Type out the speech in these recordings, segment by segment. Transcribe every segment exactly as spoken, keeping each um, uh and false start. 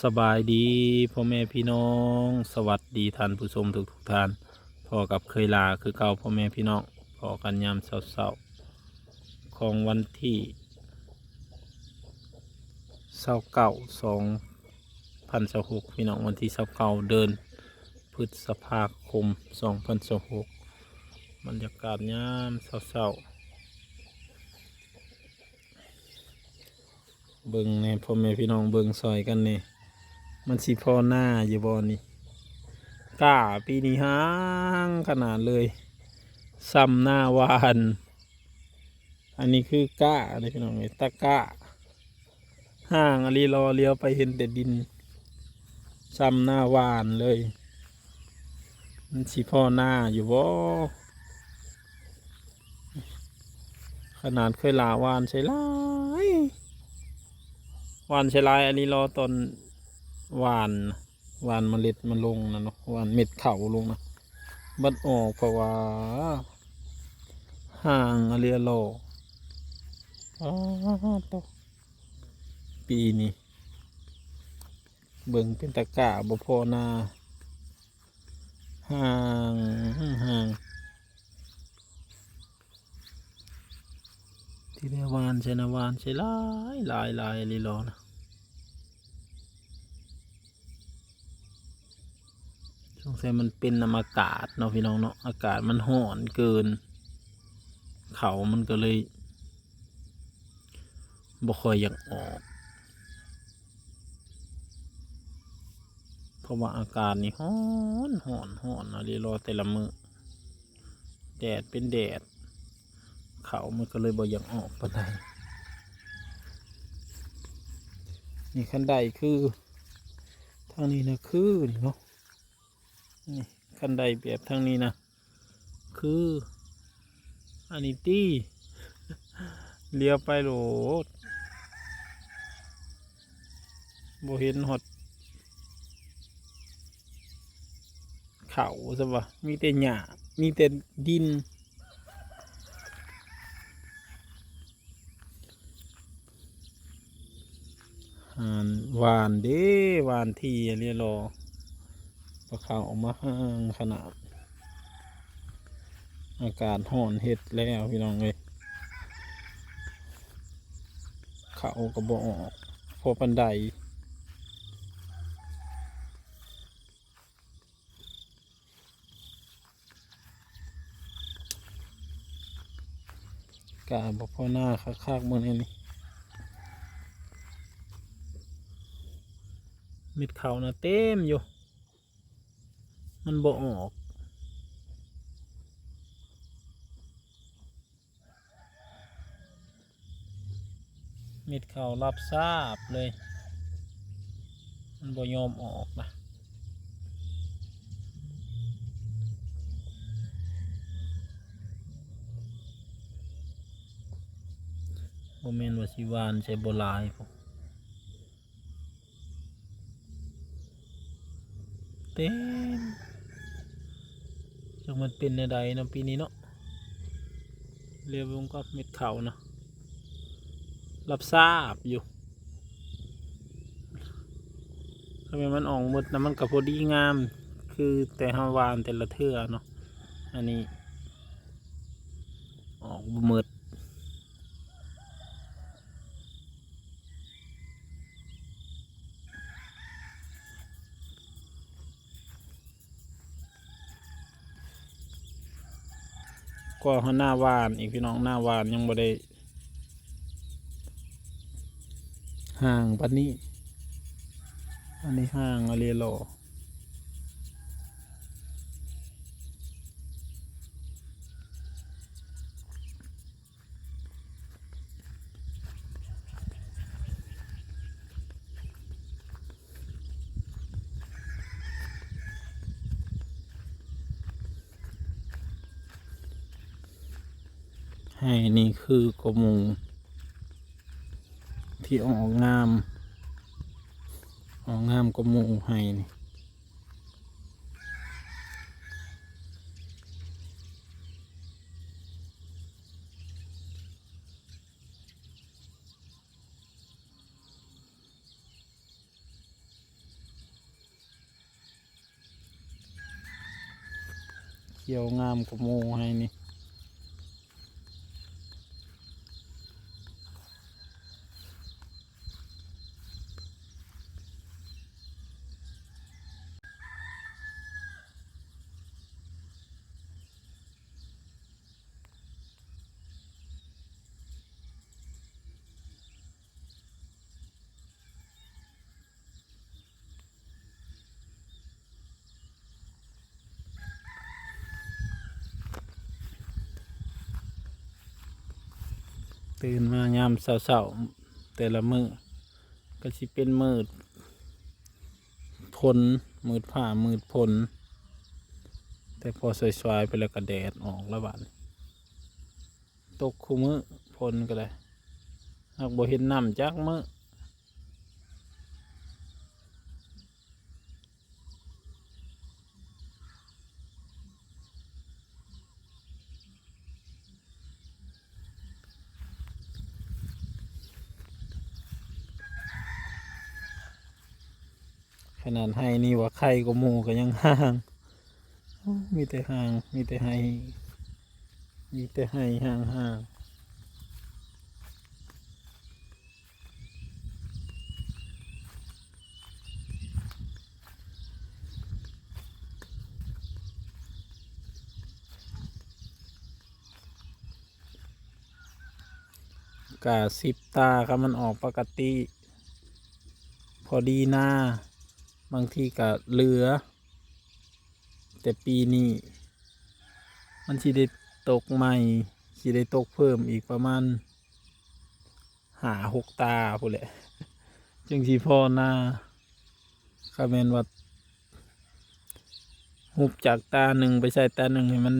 สบายดีพ่อแม่พี่น้อง สวัสดีท่านผู้ชมทุกๆท่าน พ้อกับเคยลาคือเก่าพ่อแม่พี่น้อง พ้อกันยามเช้าๆ ของวันที่ซาวเก้า สองพันซาวหก พี่น้อง วันที่ซาวเก้า เดือนพฤษภาคม สองพันซาวหก บรรยากาศยามเช้าๆ เบิ่งแหน่พ่อแม่พี่น้อง เบิ่งซอยกันแหน่ มันสิพอนาอยู่บ่นี่ กล้าปีนี้ห่างขนาดเลย ส่ำนาหว่าน อันนี้คือกล้าเด้อพี่น้องเอ้ย ตะกร้า ห่างอะลีลอ เลี้ยวไปเห็นแต่ดิน ส่ำนาหว่านเลย มันสิพอนาอยู่บ่ ขนาดเคยลาหว่านใส่หลาย หว่านใส่หลายอะลีลอ ตอนหว่าน หว่านเมล็ดมาลงนะเนาะ หว่านเม็ดข้าวลงนะ บัดออกเพราะว่า ห่างอะลีลอ อ้าว ตก ปีนี้ เบิ่งเป็นตะกร้าบ่พอนา ห่าง ห่าง ที่ได้หว่านใส่นะ หว่านใส่หลาย หลาย หลายอะลีลอนะ สงสัยมันเป็นนำอากาศเนาะพี่น้องเนาะ อากาศมันร้อนเกิน เขามันก็เลยบ่ค่อยอยากออก เพราะว่าอากาศนี่ร้อน ร้อน ร้อนอะลีลอ แต่ละมื้อ แดดเป็นแดด เขามันก็เลยบ่อยากออกปานใด นี่คันไดคือ ทางนี้นะ คือนี่เนาะ นี่คันไดแบบทางนี้นะ คือ อันนี้ตี้ เลี้ยวไปโลด บ่เห็นฮอด เขาซะบ่ มีแต่หญ้า มีแต่ดิน หว่าน หว่านเด้ หว่านที่เรียรอ ปลาขาวออกมาห่างขนาด อากาศร้อนเฮ็ดแล้วพี่น้องเอ้ย เขาก็บ่ออก พอปานใด กะบ่พอหน้าคักๆ มื้อนี้นี่ เม็ดข้าวน่ะเต็มอยู่ มันบ่ออก เม็ดข้าวรับทราบเลย มันบ่ยอมออกนะ บ่แม่นว่าสิหว่านใส่บ่หลายพุ้น เต็ม จักมันเป็นแนวใดเนาะ ปีนี้เนาะ เรียบวงกับเม็ดข้าวนะ รับทราบอยู่ ถ้าแม่นมันออกหมดนะ มันก็พอดีงาม คือแต่เฮาหว่านแต่ละเทื่อเนาะ อันนี้ ออกบ่หมด ก็หาหน้าหว่านอีกพี่น้อง หน้าหว่านยังบ่ได้ห่างปานนี้ อันนี้ห่างอะลีหลอ ไฮ่นี่คือกว่าหมู่ ที่ออกงาม ออกงามกว่าหมู่ไฮ่นี่ เขียวงามกว่าหมู่ไฮนี่ ตื่นมายามเช้าๆ แต่ละมื้อก็สิเป็นมืดฝน มืดฟ้ามืดฝน แต่พอสายๆ ไปแล้วก็แดดออกแล้วบาดนี้ ตกคู่มื้อฝนก็ได้ หากบ่เห็นน้ำจักมื้อ ขนาดไฮนี่ว่าไข่กว่าหมู่ก็ยังห่าง โอ้ มีแต่ห่าง มีแต่ไฮ มีแต่ไฮห่างๆ กะสิบตา คันมันออกปกติ พอดีนา บางทีกะเหลือ แต่ปีนี้มันสิได้ตกใหม่ สิได้ตกเพิ่มอีกประมาณห้าหกตาพู้นแหละ จึงสิพอนา คันแม่นว่า ฮุบจากตาหนึ่งไปใส่ตาหนึ่งให้มัน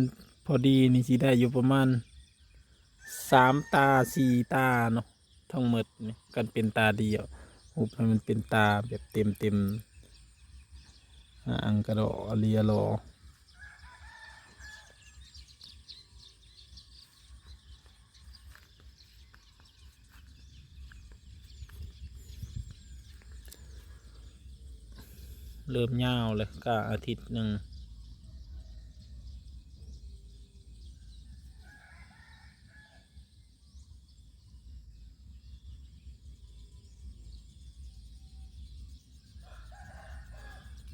พอดีนี่สิได้อยู่ประมาณสามตา สี่ตาเนาะ ทั้งหมดนี่ คันเป็นตาเดียว ฮุบให้มันเป็นตาแบบเต็มๆ อ่ะ อังกะดอ อะลีอะลอ เริ่มยาวเลย กะอาทิตย์หนึ่ง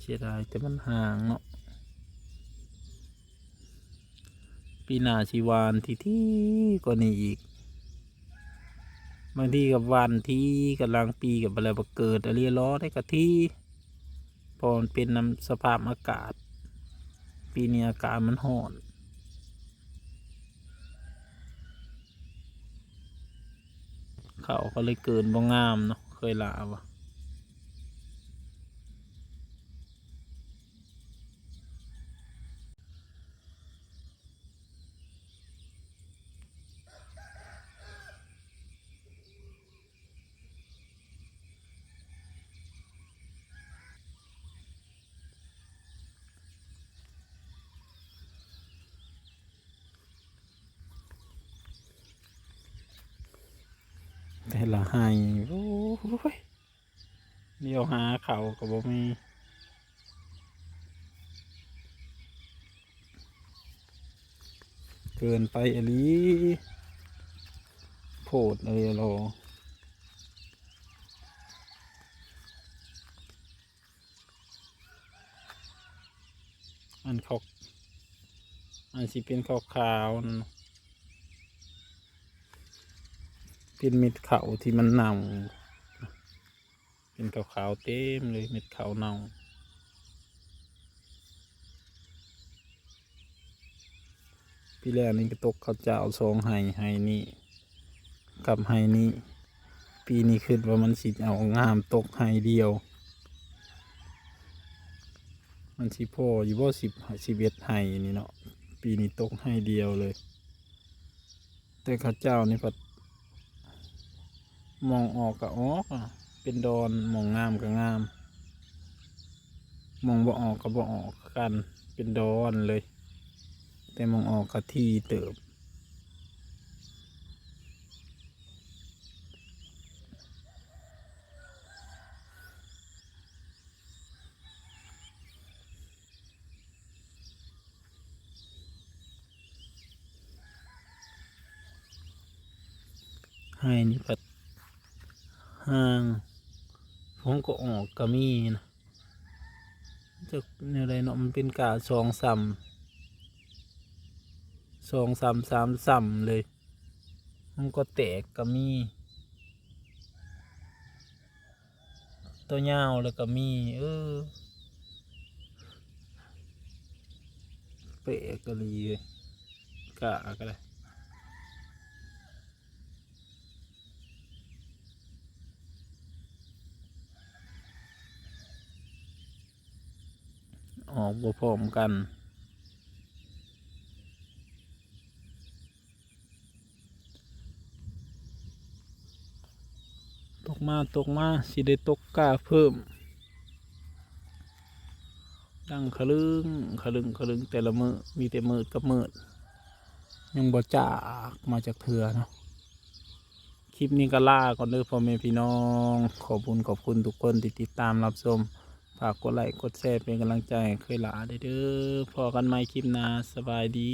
เสียดายแต่มันห่างเนาะ ปีหน้าสิหว่านถี่ๆ กว่านี้อีก บางทีก็หว่านถี่ กำลังปีกับอะไรบ่เกิด อะลีอะลอได้กะถี่ เพราะมันเป็นนำสภาพอากาศ ปีนี้อากาศมันร้อน เขาก็เลยเกิดบ่งามเนาะ เคยลาวะ แต่ละไฮ โอ้ย เลี้ยวหาเขาก็บ่มี เกินไปอะลี โพดอะลีอะลอ อันขาว อันสิเป็นขาวๆ นั่นน่ะ เป็นเม็ดข้าวที่มันเน่า เป็นขาวๆ เต็มเลย เม็ดข้าวเน่า ปีแรกนี่ก็ตกข้าวเจ้าสองไฮ่ ไฮ่นี่กับไฮ่นี่ ปีนี้คิดว่ามันสิเอางามตกไฮ่เดียว มันสิพออยู่บ่ สิบ สิบเอ็ดไฮ่นี่เนาะ ปีนี้ตกไฮ่เดียวเลย แต่ข้าวเจ้านี่พัด หม่องออกก็ออกอะ เป็นดอน หม่องงามก็งาม หม่องบ่ออกก็บ่ออกคือกัน เป็นดอนเลย แต่หม่องออกก็ถี่เติบ เ ไฮนี่พัดห่าง ผมก็ออกก็มีนะ จักแนวใดเนาะ มันเป็นกาสองสาม สองสาม สามสามเลย มันก็แตกก็มี ตัวยาวแล้วก็มี เออ แปลกอีหลี กาก็ได้ ออกบ่พร้อมกัน ตกมา ตกมา สิได้ตกกาเพิ่ม ดังขะลึง ขะลึง ขะลึง แต่ละมื้อ มีแต่มืดกับมืด ยังบ่จากมาจักเทื่อเนาะ คลิปนี้ก็ลาก่อนเด้อพ่อแม่พี่น้อง ขอบคุณ ขอบคุณทุกคนที่ติดตามรับชม ฝากกดไลค์ กดแชร์เป็นกำลังใจให้เคยหลาเด้อ พ้อกันใหม่คลิปหน้า สบายดี